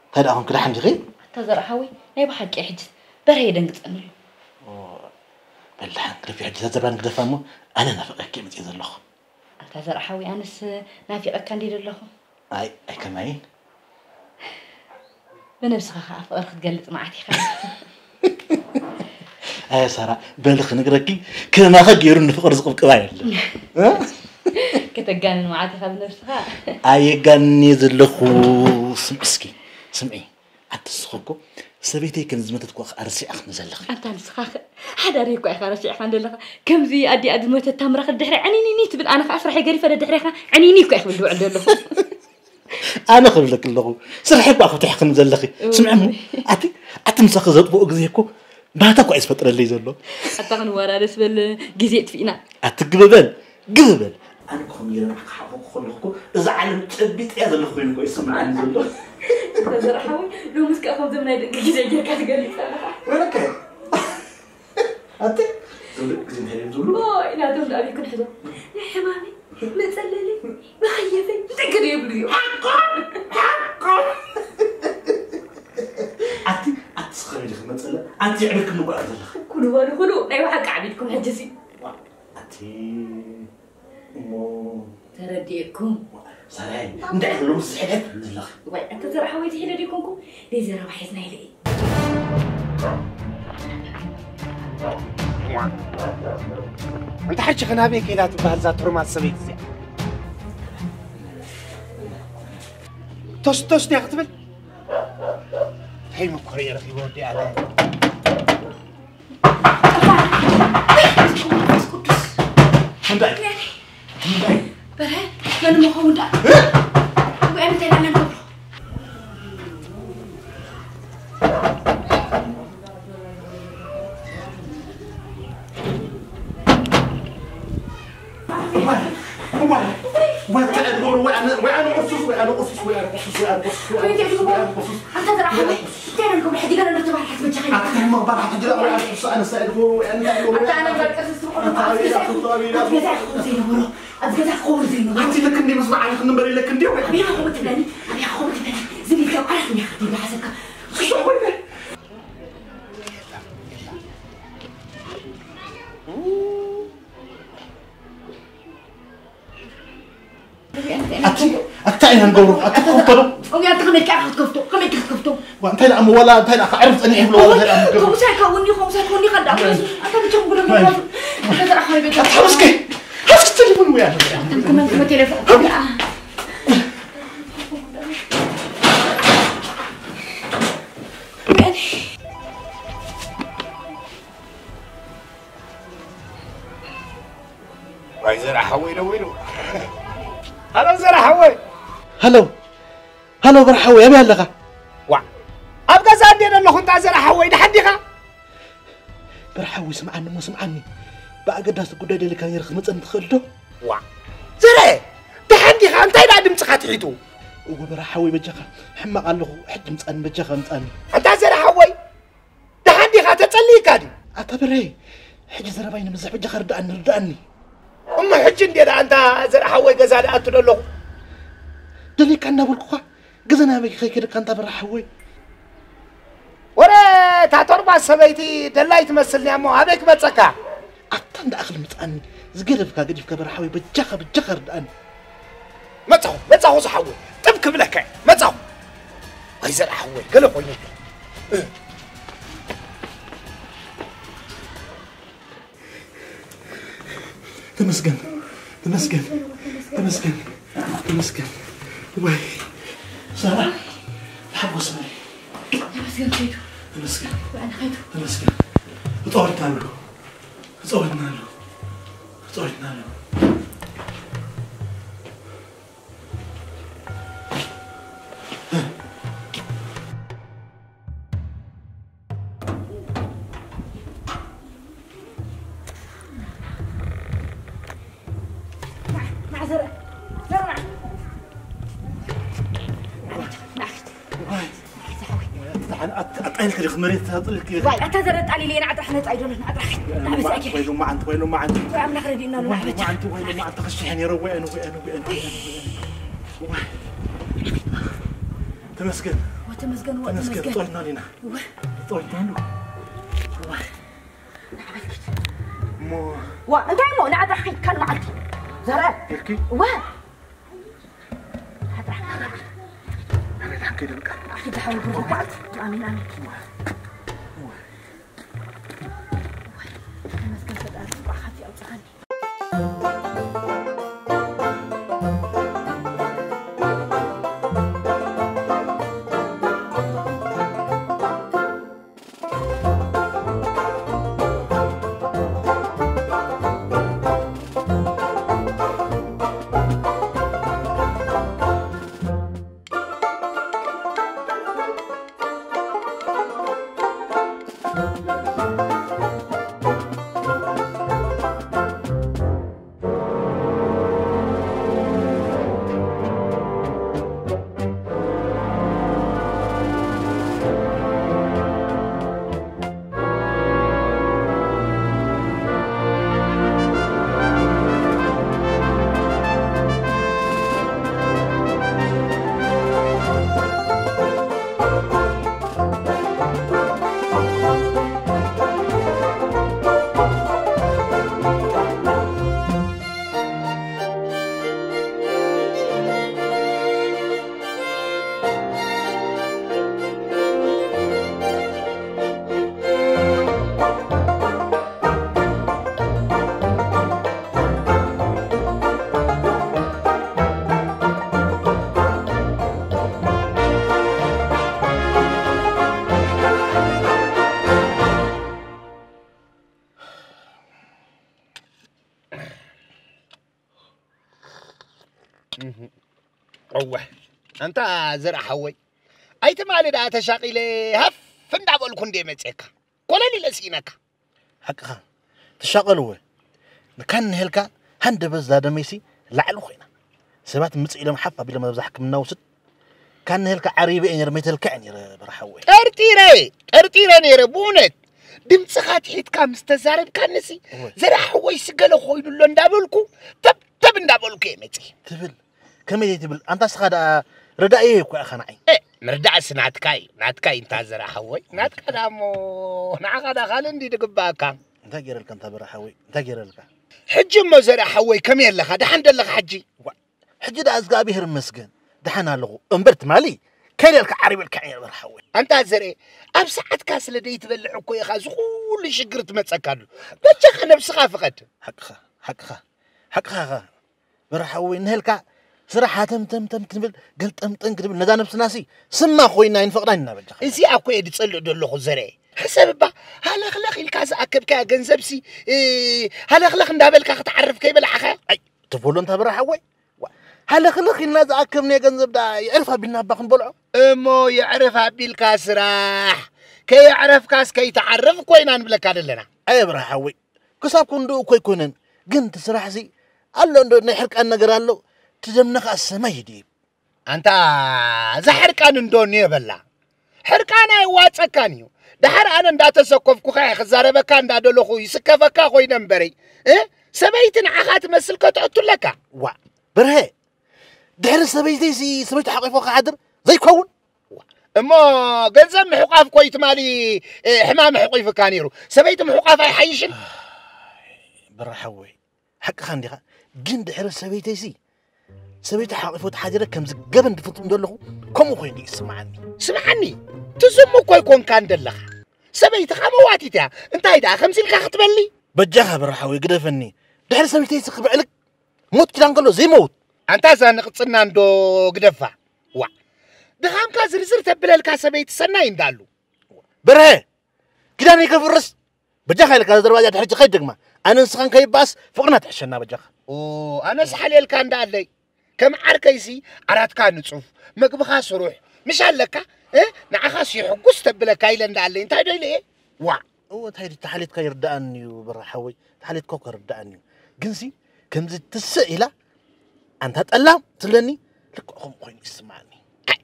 እንታይ ደኣ ኾንኪ፣ ደሓን ዲኺ? ኣታ ዘርኣ ሓወይ፣ ናይ ብሓቂ ሕጂ በራ የደንግጸኒ እዩ። ኦ፣ በል ደሓን ግደፊ፣ ሕጂ እታ ዘርባ ንግደፋ እሞ፣ ኣነ ናፊቐኪ እየ መጺአ ዘለኹ። ኣንታ ዘርኣ ሓወይ፣ ኣነስ ናፊቐካ እንድየ ዘለኹ። ኣይ፣ ኣይ ከማይን። ብነብስኻ ኸኣ ፍቕሪ ክትገልጽ መዓት ኢኻ። ኣየ ሳራ፣ በሊ ክነግረኪ፣ ከማኺ ገይሩ ንፍቕሪ ዝቕብቅባ የለን። እ? ከተጋንን መዓት ኢኻ ብነብስኻ። ኣየጋንን እየ ዘለኹ። ስምዒ እስኪ፣ ስምዒ። ኣቲ ንስኺ እኮ ሰበይተይ ከም ዝመተትኳ ኸኣ ረሲዕኽኒ ዘለኺ። ኣንታ ንስኻ ኸ ሓዳረይ እኳ ኢኻ ረሲዕኻኒ ዘለኻ። ከምዚ ኣዲኣ ዝመተታ ምራኽ ድሕሪ ዕኒኒኒ ትብል፣ ኣነ ኸኣ ስራሐይ ገዲፈ ደድሕሬኻ ዕኒኒ እኳ እየ ክብል ዝውዕል ዘለኹ። ኣነ ክብለኪ ኣለኹ፣ ስርሐይ እኳ ክፍትሕኽኒ ዘለኺ። እው። ስምዒ እሞ፣ ኣቲ፣ ኣቲ ምሳኺ ዘጥፍኦ ግዜ እኮ ባታ እኳ እዩ ዝፈጥረለይ ዘሎ። ኣታ ክንወራረስ በል፣ ግዜ ጥፊእና። ኣቲ ግበ በል፣ ግበ በል። ኣነ እኮ ከም ገለ ንዓኺ ክሓቕፎ ከለኹ እኮ እዛ ዓለም ጨቢጠያ ዘለኹ ኮይኑ እኮ ይስምዓኒ ዘሎ። ኣታ ዘርኣ ሓወይ፣ ሎምስ ከኣ ከምዞም ናይ ደቂ ግዜ ጌርካ ትገልጽ ኣለኻ። ወለከ። ኣቲ፣ እዞም ደቂ ግዜ እንታይ እዮም ዝብሉ? ኦይ፣ ናቶም ደኣ ኣበይ ክንሕዞ? ናይ ሕማመይ፣ መጸለለይ፣ መኸየፈይ፣ እንታይ ከ ይብሉ እዮም? ሓቆም! ሓቆም! ኣቲ፣ ኣቲ፣ እስኺ ከመይ ዲኺ መጸለ? ኣንቲ የዕብርክኒ እኮ ኢኺ ዘለኺ። ኩሉ በሉ፣ ኩሉ ናይ ብሓቂ ዓቢድኩም ሕጂሲ። ዋ፣ ኣቲ፣ እሞ ተረዲኤኩም። ሳራይ፣ እንታይ ኢኺ ሎምስ ዝሕደት ዘለኺ? ዋይ፣ ኣታ ዘርኣ ሓወይ ዝሕደት ኣይኮንኩ። ናይ ዘረባ ሒዝና ኢለ እየ። እንተ ሓጂ ኸ ናበይ ከይዳ ትበሃል እዛ ትሩማት ሰበይቲ እዚኣ? ቶስ ቶስ ድያ ክትብል? እንታይ መኮረየ ረኺበ ወዲኣ? መንፈስ ቅዱስ። እንታይ? እንታይ? በረ፣ መን ምኸውን ደኣ? እ? እዚኣ እንታይ ደኣ ነንገብሮ? እዋይ፣ እዋይ፣ እዋይ፣ እንታይ እገብሩ? ወይ ኣነ፣ ወይ ኣነ ቁሱስ፣ ወይ ኣነ ቁሱስ፣ ወይ ኣነ ቁሱስ፣ ወይ ኣነ ቁሱስ፣ ወይ ኣነ ቁሱስ፣ ወይ ኣነ ቁሱስ። ኣንታ ዘርኣ ሓወይ፣ እንታይ ደኣ ንገብሮ? ሕጂ ገለ ንተባርሓት መጃኻ። ኣታ እንታይ እሞ ክባርሓት ሕጂ ደኣ፣ ወይ ኣነ ቁሱስ፣ ኣነ እንታይ እገብሩ? ወይ ኣታ ኣነ ኣነ በቃ፣ ስስ፣ ኣታ ኣቤላ፣ ኣታ ኣቤላ። ኣብ ገዛ ክኸውን ዘይነበሮ፣ ኣብ ገዛ ክኸውን ዘይነበሮ። ኣንቲ ልክ እንዲ ምስ በዓል ክንበር ኢለክ እንዲ ወይ? ኣበይ ክኸውን ትብለኒ? ኣበይ ክኸውን ትብለኒ? ዝም ኢልካ ቃላት እንዲኻ ክትብል ሓሰብካ። ስስ፣ ወይ ኣቲ፣ ኣታ ኢና ንገብሮ፣ ኣቲ ክኸፍቶ ዶ? እውይ፣ ኣቲ ከመይ ኢልካ ክትከፍቶ? ከመይ ኢልካ ክትከፍቶ? ዋ፣ እንታይ ደኣ እሞ፣ ዋላ እንታይ ደኣ፣ ከዕርፍ ጸኒሕ ይብሎ፣ ዋላ እንታይ ደኣ እሞ ክገብሮ? ከምኡ ሳይከውን እዩ፣ ከምኡ ሳይከውን እዩ፣ ከዳ፣ ኣታ ብቻ ጉሎ ማለት። ኣታ ዘርኣ ሓወይ ቤት። ኣቲ ሓውስኪ፣ ሓውስኪ ቴሌፎን ወይ ኣለ። ኣታ ከመን ከመ ቴሌፎን። ወይ ዘርኣ ሓወይ ደዊሉ። ሃሎ ዘርኣ ሓወይ። ሃሎ። ሃሎ በርሓ ሓወይ፣ ኣበይ ኣለኻ? ዋዕ፣ ኣብ ገዛ እንድየ ዘለኹ። እንታ ዘርኣ ሓወይ፣ ደሓን ዲኻ? በርሓ ሓወይ፣ ስምዓኒ እሞ ስምዓኒ። ብኣገዳሲ ጉዳይ ደሊካ ነይረ፣ ክትመጸኒ ትኽእል ዶ? ዋዕ፣ ዘርኤ፣ ደሓን ዲኻ? እንታይ ደኣ ድምጽኻ ትሒቱ? እወ በርሓ ሓወይ፣ በጃኻ፣ ሕማቕ ኣለኹ፣ ሕጂ ምጻኒ፣ በጃኻ ምጻኒ። ኣንታ ዘርኣ ሓወይ፣ ደሓን ዲኻ? ተጸሊእካ ድዩ? ኣታ በርሀ፣ ሕጂ ዘረባይ ንምዝሕ በጃኻ ርድኣኒ፣ ርድኣኒ። እሞ ሕጂ እንዴ ደኣ ኣንታ ዘርኣ ሓወይ ገዛ ደኣ ኣቱ ደለኹ። ደሊካ እናበልኩኻ፣ ገዛ ናበይ ከይከድካ ኣንታ በርሀ ሓወይ? ወረ፣ እታ ቶርባ ሰበይቲ ደላይ ትመስልኒ እሞ ኣበይ ክመጸካ? ኣታ እንዳ ኣኽሊ ምጻኒ፣ ዝገደፍካ ገዲፍካ በርሀ ሓወይ፣ በጃኻ፣ በጃኻ ርድኣኒ። መጻኹ፣ መጻኹ ዝሓወይ፣ ጥብ ክብለካ እየ፣ መጻኹ። ኣይ ዘርኣ ሓወይ፣ ገለ ኮይኑ። ተመስገን፣ ተመስገን፣ ተመስገን። ተመስገን። ወይ ሳራ፣ ተሓጎስ በሊ። ተመስገን ከይዱ። ተመስገን። ባዕና ከይዱ። ተመስገን። ክጸወትና ኣለኹ። ክጸወትና ኣለኹ። ክጸወትና ኣለኹ። ኣጣይልክ ዲኽ መሬት ኣጥልክ ዋይ ኣታ ዘረጣ ሊሊ ና ኣጥራሕ ነጻ ይዶሎ ና ኣጥራሕ ና ብዛቂ ወይ ሎማዓንቲ ወይ ሎማዓንቲ ወይ ኣምላኽ ረዲእና ሎ ወይ ሎማዓንቲ ወይ ሎማዓንቲ ተኸሽሐ ነይረ ወይ ኣነ ወይ ኣነ ወይ ኣነ ወይ ኣነ ወይ ኣነ ወይ ተመስገን ወተመስገን ተመስገን ወተመስገን ጦይና ሊና ወ ጦይና ሉ ወ ዋ እንታይ ሞ ንዓዳ ሒድ ካል መዓልቲ ዘረ ኢልኪ ወ ኣቤት ሓንከይ ደልቃ ኣኺ ዝሓወ ብዙ መዓልቲ ኣሚን ኣሚን ተመስገን ፈጣሪ ጽባሕ ካብዚ ኣውጽኣኒ እወ ኣንታ ዘርኣ ሓወይ ኣይትማሊ ደኣ ተሻቒለ ሃፍ እንዳበልኩ እንደ መፅየካ ኮለል ኢለ ስኢነካ ሓቅኻ ትሻቐልወ ንካን ንሄልካ ሃንደበት ዛደመይሲ ላዕሊ ኮይና ሰባት ምጽእ ኢሎም ሓፍ ኣቢሎም ኣብዛ ሕክምና ውስድ ካን ንሄልካ ዓሪበ እየ ነይረ መይተልካ እየ ነይረ በርሓወይ ጠርጢረ ጠርጢረ ነይረ ብእውነት ድምፅኻ ትሒትካ ምስ ተዛረብካንሲ ዘርኣ ሓወይሲ ገለ ኮይኑ ኣሎ እንዳበልኩ ተብተብ እንዳበልኩ እየ መፅየ ትብል ከመይ ዘይትብል ኣንታ ስኻ ደኣ ረዳእየ እኮ ኢኻ ንዓይ። እ፣ ምርዳእስ ናትካ እዩ፣ ናትካ እዩ እንታ ዘርኣ ሓወይ፣ ናትካ ደኣ እሞ ንዓኻ ደኣ ካልእ እንድዩ ዝግበኣካ። እንታይ ገይረልካ እንታ በርሃ ሓወይ፣ እንታይ ገይረልካ? ሕጂ እሞ ዘርኣ ሓወይ ከመይ ኣለኻ? ደሓን ደለኻ ሕጂ? ዋ፣ ሕጂ ደኣ እግዚኣብሄር ይመስገን ደሓን ኣለኹ። እምበር ትማሊ ከይደልካ ዓሪበልካ እየ በርሃ ሓወይ። ኣንታ ዘርኤ፣ ኣብ ሰዓትካ ስለ ደይትበልዕ እኮ ኢኻ እዚ ኩሉ ሽግር ትመጸካ ኣሎ። በጃኻ ነብስኻ ፍቐድ። ሓቅኻ፣ ሓቅኻ፣ ሓቅኻ ኢኻ። በርሓወይ እንሀልካ ስራሕ ሃተምተምተም ክንብል ገልጠምጠን ክንብል ነዛ ነብስናሲ ስማ ኮይና ኣይንፈቕዳን ኢና በጃኻ። እዚኣ እኮ እየ ዝጸልእ ዘለኹ ዘርኤ። ሕሰብ እባ ሃለኽለኽ ኢልካ ዝኣከብካያ ገንዘብሲ ሃለኽለኽ እንዳበልካ ክትዓርፍ ከይበላዕኻያ። ኣይ ትቦሎ እንታ በርሓወይ ሃለኽለኽ ኢልና ዝኣከብናዮ ገንዘብ ደኣ የዕርፍ ኣቢልና እባ ክንበልዖ። እሞ የዕርፍ ኣቢልካ ስራሕ ከየዕረፍካስ ከይትዓርፍ እኮ ኢና ንብለካ ዘለና። ኣየ በርሓወይ ክሳብ ክንድኡ እኮ ኣይኮነን፣ ግን እቲ ስራሕሲ ኣሎ እንዶ ናይ ሕርቃን ነገር ኣሎ፣ እቲ ደምና ከኣ ሰማይ ይድይብ። ኣንታ እዛ ሕርቃን እንዶ እኒኦ በላ። ሕርቃን ኣየዋጸካን እዩ። ደሓር ኣነ እንዳተሰኮፍኩኻ እየ ክዛረበካ እንዳደለኹ ይስከፈካ ኮይነ እምበረይ እ ሰበይቲ ንዓኻ ትመስል ከተእቱ ኣለካ። ዋእ በርሀ ድሕሪ ሰበይተይሲ ሰበይቲ ሓቂፎ ክሓድር ዘይከውን እሞ ገንዘብ ምሕቋፍ እኮ እዩ ትማሊ ሕማም ኣሕቂፉካ ነይሩ። ሰበይቲ ምሕቋፍ ኣይሓይሽን? ብራ ሓወይ ሓቅኻ እንዲኻ፣ ግን ድሕሪ ሰበይተይሲ ሰበይቲ ሓቂፎ ተሓዲረ ከምዚ ገበን ዝፍፅም ዘለኹ ከምኡ ኮይኑ እዩ ዝስምዓኒ። ስምዓኒ፣ ትዝሙ እኮ ኣይኮንካን ዘለኻ። ሰበይትኻ መዋቲት እያ። እንታይ ደኣ ከምዚ ኢልካ ክትበሊ? በጃኻ ብራ ሓወይ ግደፈኒ። ድሕሪ ሰበይተይሲ ክብዕልክ ሞት ኪዳን ከሎ ዘይመውት ኣንታ እዛ ንቕጽና እንዶ ግደፋ። ዋ፣ ድኻምካ ዝርዝር ተብለልካ ሰበይቲ ሰናይ እንዳሉ። በርሀ፣ ኪዳነይ ከፍርስ። በጃኻ ኢልካ ዘረባ እዚኣ ድሕሪ ሕጂ ከይትደግማ። ኣነ ንስኻን ከይባስ ፍቕርና ትሕሸና በጃኻ። ኦ፣ ኣነስ ሓልየልካ እንዳኣለይ። ከም ዓርከይሲ ዓራትካ ንጹፍ፣ መግብኻ ስሩሕ፣ ምሽ ኣለካ? እ? ንዓኻስ ይሕጉስ ተብለካ ኢለ እንዳኣለይ። እንታይ ዶ ኢለ እየ? ዋዕ! እወ፣ እንታይ ድዩ ተሓሊትካ ይርድኣኒ እዩ፣ በራ ሓወይ። ተሓሊትካ እኮ ይርድኣኒ እዩ። ግንሲ፣ ከምዚ ትስእ ኢላ፣ ኣንታ ጠላም ትብለኒ፣ ልክዕ ከምኡ ኮይኑ ይስማዓኒ። ኣይ፣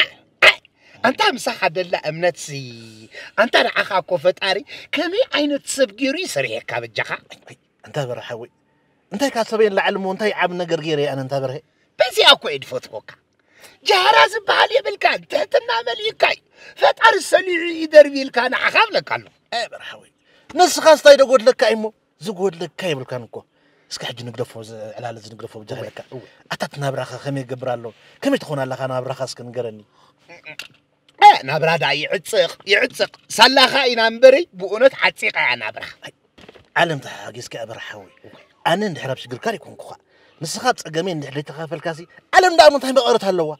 ኣይ፣ ኣይ። ኣንታ ምሳኻ ደላ እምነትሲ፣ ኣንታ ንዓኻ እኮ ፈጣሪ ከመይ ዓይነት ሰብ ገይሩ እዩ ሰሪሕካ በጃኻ? ኣይ፣ ኣይ፣ ኣንታ በራ ሓወይ፣ እንታይ ካብ ሰበይ ንላዕሊ እሞ እንታይ ዓቢ ነገር ገይረ እየ ኣነ፣ ኣንታ በርሀ? በዚኣ እኮ እየ ድፈትወካ። ጃህራ ዝበሃል የብልካን፣ ትሕትና መሊኡካ እዩ። ፈጣሪ ሰሊዑ ይደርብልካ ንዓኻ እብለካ ኣለኹ። ኣይ በራ ሓወይ፣ ንስኻስ እንታይ ዶ ጎድለካ እዩ እሞ? ዝጎድለካ የብልካን እኮ። እስከ ሕጂ ንግደፎ፣ እዚ ዕላል እዚ ንግደፎ ብጃኻ እወ፣ ኢለካ። እወ። ኣታ እቲ ናብራኸ ከመይ ይገብር ኣሎ? ከመይ ትኾን ኣለኻ ናብራኻ እስከ ንገረኒ። እ፣ ናብራ ደኣ ይዕጽቕ፣ ይዕጽቕ። ሳላኻ ኢና እምበሪ፣ ብእውነት ዓጺቓ እያ ናብራ። ኣይ፣ ዓለም ተሓጊዝካ እያ በራ ሓወይ። ኣነ እንድሕር ኣብ ሽግርካ ኣይኮንኩኻ። ንስኻ ኣብ ጸገመይ እንድሕር ዘይተኻፈልካሲ፣ ዓለም ደኣ እንታይ መቐረት ኣለዋ?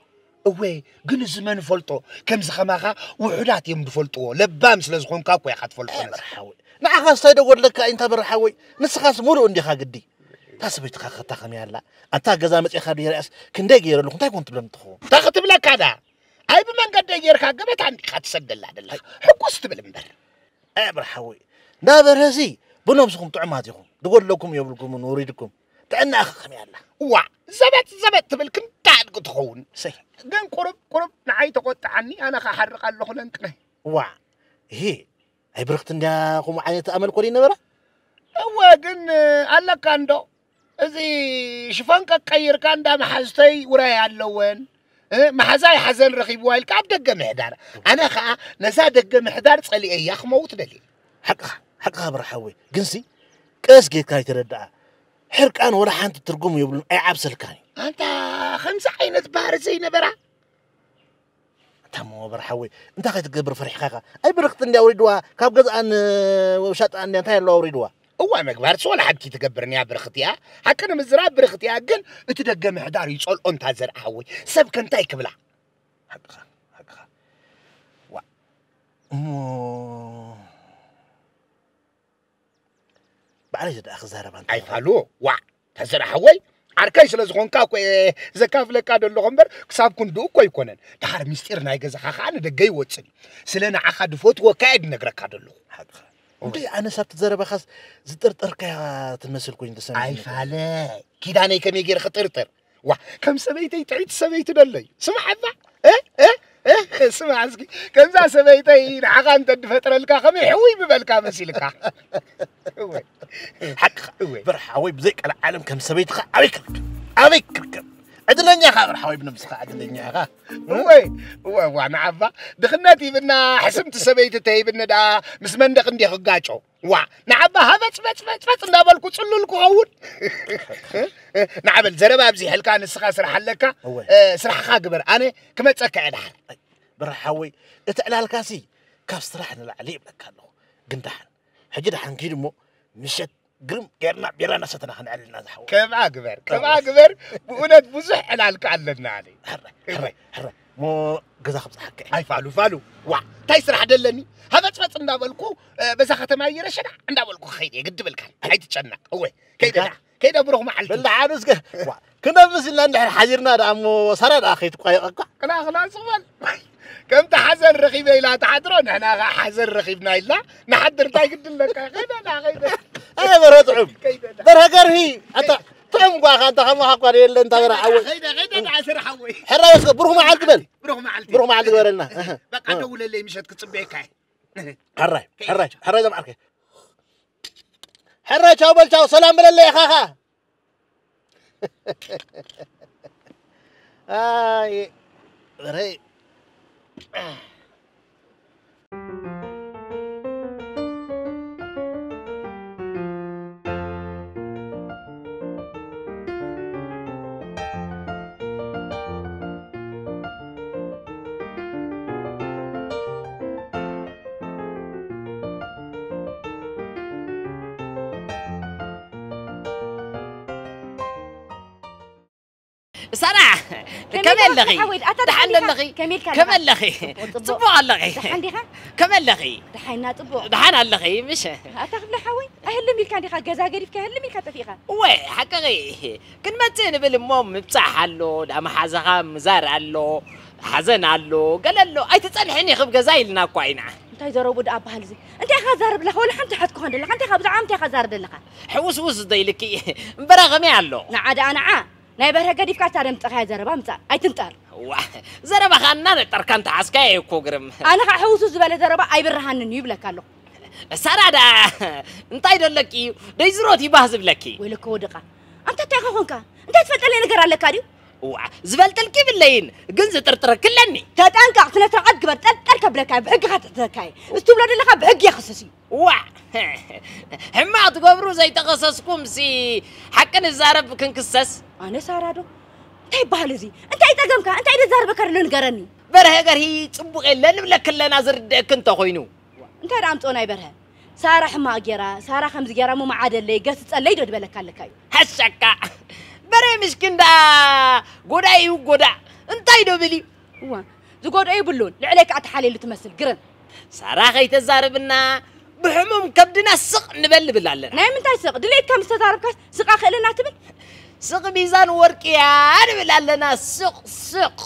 እወ፣ ግን እዚ መን ፈልጦ? ከምዚ ከማኻ ውሑዳት እዮም ዝፈልጥዎ። ለባም ስለ ዝኾንካ እኮ ኢኻ ትፈልጦ ኣይ ነዚ። በራ ሓወይ። ንዓኻስ እንታይ ዶ ጎድለካ እዩ እንታ በራ ሓወይ? ንስኻስ ሙሉእ እንዲኻ ግዲ። እታ ሰበይትኻ ከታ ከመይ ኣላ? ኣታ ገዛ መጺኻ ድየርያስ ክንደይ ገይረ ኣለኹ እንታይ ኮን ትብለኒ ትኸውን? እንታይ ክትብለካ ደኣ? ኣይ ብመንገደይ ጌርካ ገበታ እንዲኻ ትሰደላ ደለኻ። ሕጉስ ትብል እምበር። ኣይ በራ ሓወይ። እንዳ በርሀሲ ብነብስኹም ጥዑማት ኢኹም። ዝጎድለኩም የብልኩምን ውሪድኩም። ጥዕናኸ ከመይ ኣላ? እዋዕ፣ ዘበት ዘበት ትብል ክንዲ ኣድጊ ትኸውን። ሰይ። ግን ቁሩብ ቁሩብ ንዓይ ተቆጥዓኒ፣ ኣነ ኸሓርቕ ኣለኹ ለንቅነ። እዋዕ፣ እሂ፣ ኣይ ብርኽቲ እንድያ ከምኡ ዓይነት ኣመል ኮን ይነበራ? እወ፣ ግን ኣለካ እንዶ፣ እዚ ሽፎን ቀቀይርካ እንዳ መሓዝተይ ውራይ ኣለወን፣ እ፣ መሓዛይ ሓዘን ረኺብዋ ኢልካ ኣብ ደገ ምሕዳር። ኣነ ኸኣ ነዛ ደገ ምሕዳር ጸሊኤያ ክመውት ደልየ። ሓቅኻ፣ ሓቅኻ በራ ሓወይ። ግንሲ፣ ቀስ ጌርካ ኣይተረድኣ። ሕርቃን ወላ ሓንቲ ትርጉም የብሉን፣ ኣይዓብሰልካን እዩ። ኣንታ ከምዚ ዓይነት ባህሪ ዘይነበራ? ኣንታ እሞ በራ ሓወይ፣ እንታይ ከይትገብር ፈሪሕኻ ኢኻ? ኣይ ብርኽቲ እንድያ ኣውሪድዋ፣ ካብ ገዝኣን፣ እ፣ ውሻጥኣን እንድያ እንታይ ኣለዋ ኣውሪድዋ? እዋ፣ ምግባርስ ወላ ሓንቲ ትገብር እያ፣ ብርኽቲ እያ። ሓቂ ንምዝራብ ብርኽቲ እያ፣ ግን እቲ ደገ ምሕዳር ይጸልኦ እንታ ዘርኣ ሓወይ። ሰብ ከ እንታይ ክብላ? ሓቅኻ፣ ሓቅኻ። ዋ፣ እሞ ባዕለይ ደኣ ክዛረባ እንታይ ኣይፋሉ፣ ዋዕ፣ ተዘራ ሓወይ፣ ዓርከይ ስለ ዝኾንካ እኮ እየ ዘካፍለካ ዘለኹ እምበር፣ ክሳብ ክንድኡ እኮ ኣይኮነን። ደሓር ምስጢር ናይ ገዛኻ ኸኣ ንደገ ይወጽእ እዩ። ስለ ንዓኻ ድፈትወካ እየ ድነግረካ ዘለኹ። ሓቅኻ። እምበይ፣ ኣነስ ኣብቲ ዘረባኻስ ዝጥርጠርካያ ትመስል ኮይኑ ተሰሚዑኒ። ኣይፋለ፣ ኪዳነይ ከመይ ገይረ ክጥርጥር? ዋ፣ ከም ሰበይተይ ጥዕይቲ ሰበይቲ ደለዩ። ስማዕ እባ፣ እ? እ? እ? ስማዕ እስኪ፣ ከምዛ ሰበይተይ ንዓኻ እንተ ድፈጥረልካ ከመይ ሕውይ ምበልካ መሲልካ? እወ። ሓቅኻ። እወ። በርሓወይ ብዘይ ቀልዓለም ከም ሰበይትኻ ኣበይ ክርከብ? ኣበይ ክርከብ? ዕድለኛ ኢኻ በርሓወይ ብነብስኻ ዕድለኛ ኢኻ። እወ፣ እወ፣ እዋ፣ ንዓባ ድኽነት ሂብና ሕስምቲ ሰበይቲ ተሂብኒ ደኣ ምስ መንደቕ እንዲየ ክጋጮ። ዋ፣ ንዓባ ሃበጽ በጽ በጽ በጽ እንዳበልኩ ጽሉል ክኸውን። ንዓበል ዘረባ ኣብዚሐልካ ንስኻ ስራሕ ኣለካ። እወ። እ፣ ስራሕኻ ግበር፣ ኣነ ክመጸካ እየ ደሓር። ኣይ፣ በርሓ ሓወይ፣ እቲ ዕላልካሲ ካብ ስራሕ ንላዕሊ ይብለካ ኣለኹ። ግን ደሓን፣ ሕጂ ደሓን ኪድ እሞ ምሸት ግርም ጌርና ቢራ እናሰተና ክንዕልልና ዝሓወ። ከምኣ ግበር፣ ከምኣ ግበር። ብእውነት ብዙሕ ዕላልካ ኣለና ኣነ። ሕራይ፣ ሕራይ፣ ሕራይ። እሞ ገዛ ክብጽሓካ እየ። ኣይ ፋሉ፣ ፋሉ። ዋ፣ እንታይ ስራሕ ደለኒ? ሃበጽበጽ እንዳበልኩ፣ እ፣ በዛ ከተማ ይረሸዳ እንዳበልኩ ክኸይድ እየ፣ ግዲ በልካ። ኣይትጨነቕ። እወ፣ ከይደ ደኣ። ከይደ ብሩኽ መዓልቲ። በል ደሓን እስከ። ዋ፣ ክነብስ ኢልና እንድሕር ሓዚርና ደኣ እሞ ሳራ ደኣ ከይትቋየቐካ። ቅላ፣ ቅላ፣ ጽቕ በል። ከምቲ ሓዘን ረኺበ ኢላ ትሓድሮ፣ ንሕና ኸዓ ሓዘን ረኺብና ኢልና ንሓድር። እንታይ ግዲ ኣለካ? ከይደ ደኣ፣ ከይደ። ኣይ፣ በረ ጥዑም። ከይደ ደኣ። በረ ገርሂ። ኣታ፣ ጥዑም ጓኻ፣ ኣንታ ከማኻ እኳ የለን፣ እንታ በረ ሓወይ። ከይደ፣ ከይደ ደኣ፣ ስራሕ ሓወይ። ሕራይ እስከ፣ ብሩኽ መዓልቲ በል። ብሩኽ መዓልቲ። ብሩኽ መዓልቲ ግበረልና። እህ። በቃ፣ እህ። ደውለለይ፣ ምሸት ክጽበየካ እየ። ሕራይ፣ ከይደ። ሕራይ፣ ሕራይ ዘም ዓርከይ። ሕራይ፣ ቻው በል፣ ቻው፣ ሰላም በለለይ፣ ኢኻ፣ ኢኻ። ኣይ፣ ረ- ሳራ፣ ከመይ ከመይ ኣለኺ? ሓወይ? ኣታ ደሓን ደሓን ዲኻ? ኣለኺ? ከመይ ኢልካ ከመይ ኣለኻ? ኣለኺ? ጽቡቕ፣ ጽቡቕ። ጽቡቕ ኣለኺ? ደሓን ዲኻ? ከመይ ኣለኺ? ደሓና ጽቡቕ። ደሓን ኣለኺ? ምሽ? ኣታ ክፍለ ሓወይ፣ ኣይህልም ኢልካ ዲኻ? ገዛ ገዲፍካ ኣይህልም ኢልካ ጠፊእኻ? እወ፣ ሓቅኺ። ክንመጽእ ንብል እሞ ምብጻሕ ኣሎ፣ ዳ መሓዛኻ ምዛር ኣሎ፣ ሓዘን ኣሎ፣ ገለ ኣሎ። ኣይትጸንሕን ኢኺ ኣብ ገዛ ኢልና እኳ ኢና። እንታይ ዘረቡ ደኣ በሃል እዚ? እንታይ ኢኻ ዛረብ ኣለኻ? ወላ ሓንቲ ሓትኩኻን ደለኻ? እንታይ ኢኻ ብዛዕባ እንታይ ኢኻ ዛረብ ደለኻ? ሕውስውስ ዶ ኢልኪ? እምበረ ከመይ ኣሎ? ንዓ ደኣ ንዓ። ናይ በርሀ ገዲፍካ እታ ደምጸኻያ ዘረባ ምጻእ። ኣይትንጠር። ዋ፣ ዘረባኻ እናነጠርካ እንተሓዝካዮ እኮ ግርም። ኣነ ኸኣ ሕውስውስ ዝበለ ዘረባ ኣይብርሃንን እዩ ይብለካ ኣለኹ። ሳራ ደኣ እንታይ ደለኪ እዩ? ደይ ዝሮት ይባህ ዝብለኪ። ወይለከ ወድቓ። ኣንታ እንታይ ኢኻ ኾንካ? እንታይ ትፈልጠለይ ነገር ኣለካ ድዩ? ዋ፣ ዝፈልጠልኪ ይብለይን፣ ግን ዝጥርጥረኪ ኣለኒ። ተጠንቀቕ፣ ስነ ስርዓት ግበር፣ ጠልጠል ከብለካ፣ ብሕጊ ከትሕተካ እየ። እዚ ትብሎ ዘለኻ ብሕጊ የኽስስ እዩ። ዋ፣ ሕማቕ ትገብሩ ዘይተኸሰስኩምሲ ሓቂ ንዛረብ ክንክሰስ። ኣነ ሳራ ዶ? እንታይ ይበሃል እዚ? እንታይ ጸገምካ? እንታይ ደዛርበካ ደሎ ንገረኒ። በርሀ ገርሂ ጽቡቕ የለን ንብለኪ ኣለና ዝርድአኪ እንተኾይኑ። እንታይ ደኣ ኣምጽኦ ናይ በርሀ? ሳራ ሕማቕ ጌራ፣ ሳራ ከምዚ ጌራ እሞ መዓደለይ፣ ገስጸለይ ዶ ዝበለካ ኣለካ እዩ? ሃሻካ! በርሀ ምስኪን ደኣ ጎዳኢ እዩ ጎዳእ። እንታይ ዶ ብል እዩ? እዋ፣ ዝጎድኦ የብሉን። ልዕለይ ከኣ ተሓልየሉ ትመስል፣ ግርም። ሳራ ከይተዛርብና፣ ብሕሙም ከብድና ስቕ ንበል ንብል ኣለና። ናይ ምንታይ ስቕ? ድሌትካ ምስ ተዛረብካስ ስቕ ኣኽእለና ትብል? ስቕ ሚዛን ወርቂ እያ ንብል ኣለና፣ ስቕ፣ ስቕ።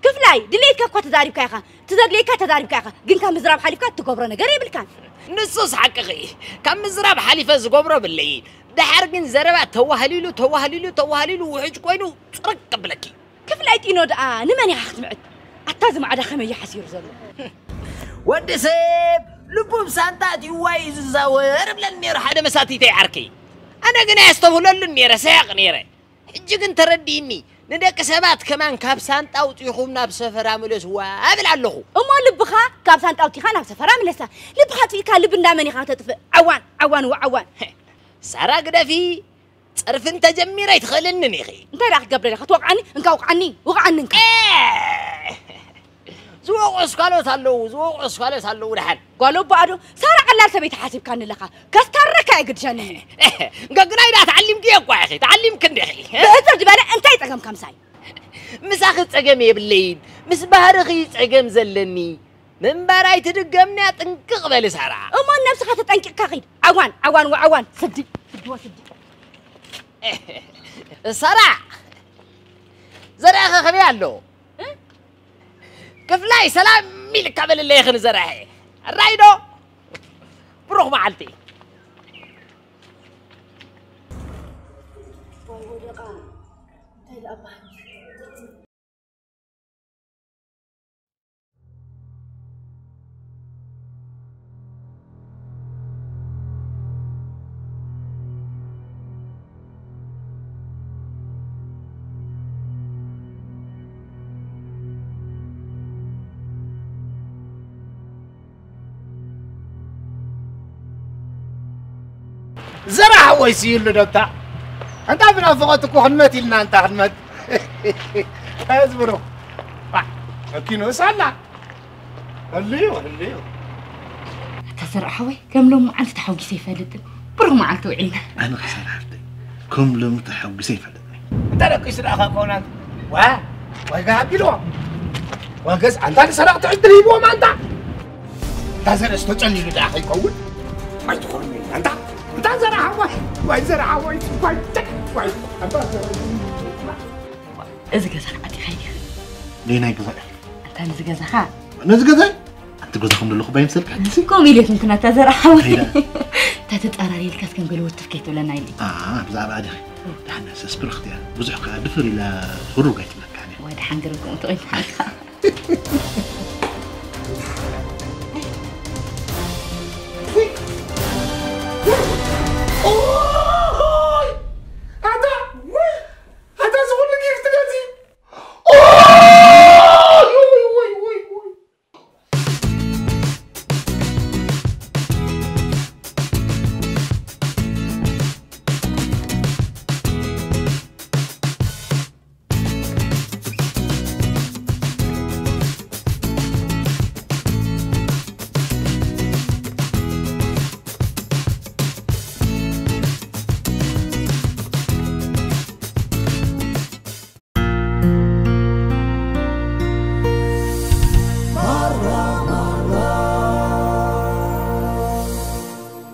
ክፍላይ፣ ድሌትካ እኳ ተዛሪብካ ኢኻ። እቲ ዘድልየካ ተዛሪብካ ኢኻ። ግን ካብ ምዝራብ ሓሊፍካ እትገብሮ ነገር የብልካን። ንሱስ ሓቅኺ። ካብ ምዝራብ ሓሊፈ ዝገብሮ የብለይን። ደሓር ግን ዘረባ ተዋህሊሉ፣ ተዋህሊሉ፣ ተዋህሊሉ ውሕጅ ኮይኑ ጽርግ ከብለኪ። ክፍላይ ጢኖ ደኣ ንመን ኢኻ ክትምዕድ? ኣታ እዚ ማዕዳ ከመይ እዩ ሓሲሩ ዘሎ? ወዲ ሰብ ልቡ ብሳንጣ ኣትዩዋ እዩ ዝዛወር እብለኒ ነይሩ ሓደ መሳቲተይ ዓርከይ። ኣነ ግን ኣየስተብህለሉን ነይረ፣ ሰያቕ ነይረ። ሕጂ ግን ተረዲእኒ። ንደቂ ሰባት ከማን ካብ ሳንጣ ኣውጺኹም ናብ ሰፈራ ምለስዋ እብል ኣለኹ። እሞ ልብኻ ካብ ሳንጣ ኣውጺኻ ናብ ሰፈራ ምለሳ። ልብኻ ኣጥፊእካ ልቢ እንዳ መን ኢኻ ከተጥፍእ? ዓዋን፣ ዓዋን፣ ወዓዋን። ሳራ ግደፊ፣ ጸርፊ እንተጀሚረ ኣይትኽእልንን ኢኺ። እንታይ ደኣ ክትገብር ኢኻ? ክትወቕዓኒ? እንካ ውቕዓኒ፣ ውቕዓኒ እንካ። ኤ! ዝወቕዑስ ካልኦት ኣለዉ፣ ዝወቕዑስ ካልኦት ኣለዉ ደሓን። ጓል ኣቦኣ ዶ? ሳራ ቀላል ሰበይቲ ሓሲብካኒ ኣለኻ። ከስታረካ እየ ግድሸኒ። እንካ ግናይ ደኣ ተዓሊምክዮ እኳ ኢኺ፣ ተዓሊምኪ እንዲኺ። ብሕጽር ዝበለ እንታይ ጸገምካ ምሳይ? ምሳኺ ጸገም የብለይን፣ ምስ ባህርኺ ጸገም ዘለኒ። ምንባር ኣይትድገምንያ፣ ጥንቅቕ በሊ ሳራ። እሞ ነብስኻ ተጠንቂቕካ ኺድ። ዓዋን፣ ዓዋን፣ ወዓዋን፣ ስዲ፣ ስዲ ወስዲ። ሳራ፣ ዘርእኸ ከመይ ኣሎ? እ? ክፍላይ ሰላም ኢልካ በልለይ፣ ኽንዘራሀ። ኣራይ ዶ? ብሩኽ መዓልቲ። ዘራ ሓወይ ስዩሉ ዶ እንታ? ኣንታ ብናፍቖት እኮ ክንመት ኢልና፣ ኣንታ ክንመት። ኣዝብሩ። ባ፣ መኪኑስ ኣላ። ህልዩ፣ ህልዩ። ኣታ ዘርኣ ሓወይ፣ ከም ሎሚ መዓልቲ ተሓጒሰ ኣይፈልጥን። ብሩኽ መዓልቲ ውዒልና። ኣነ ክሳራ ሓፍተይ፣ ከም ሎሚ ተሓጒሰ ኣይፈልጥን። እንተ ደቂሱ ደኣ ካብ ከውናት፣ ዋ፣ ዋጋ ኣቢልዎ። ዋገዝ፣ ኣንታ ንሰረቕቲ ዕድል ሂብዎም ኣንታ። እታ ዘርእስ ተጨሊሉ ደኣ ከይከውን። ኣይትኾን ኣንታ። እታ ዘርኣ ሓወይ፣ ዋይ ዘርኣ ሓወይ፣ ዋይ፣ ዋይ፣ ኣንታ ዘርኣ። እዚ ገዛ ዓጢኻ ኢኻ። ደይ ናይ ገዛ ኢኻ። ኣንታ ነዚ ገዛኻ። ነዚ ገዛ? ኣንቲ ገዛ ከም ዘለኹ ባይምሰልካ ሕጂ። ከምኡ ኢለ ይኹንኩ ናታ ዘርኣ ሓወይ። ከይዳ። እታ ተጻራሪ ኢልካስ ከም ገለ ወትፍ ከይትብለና ኢለ። ኣ፣ ብዛዕባ ኣደኺ። ደሓን ሰስፕርኽት እያ። ብዙሕ ከኣ ድፍር ኢላ ህሩግ ኣይትብለካን እያ። ወይ ደሓን ገረኩም ትቕይም ሓልካ።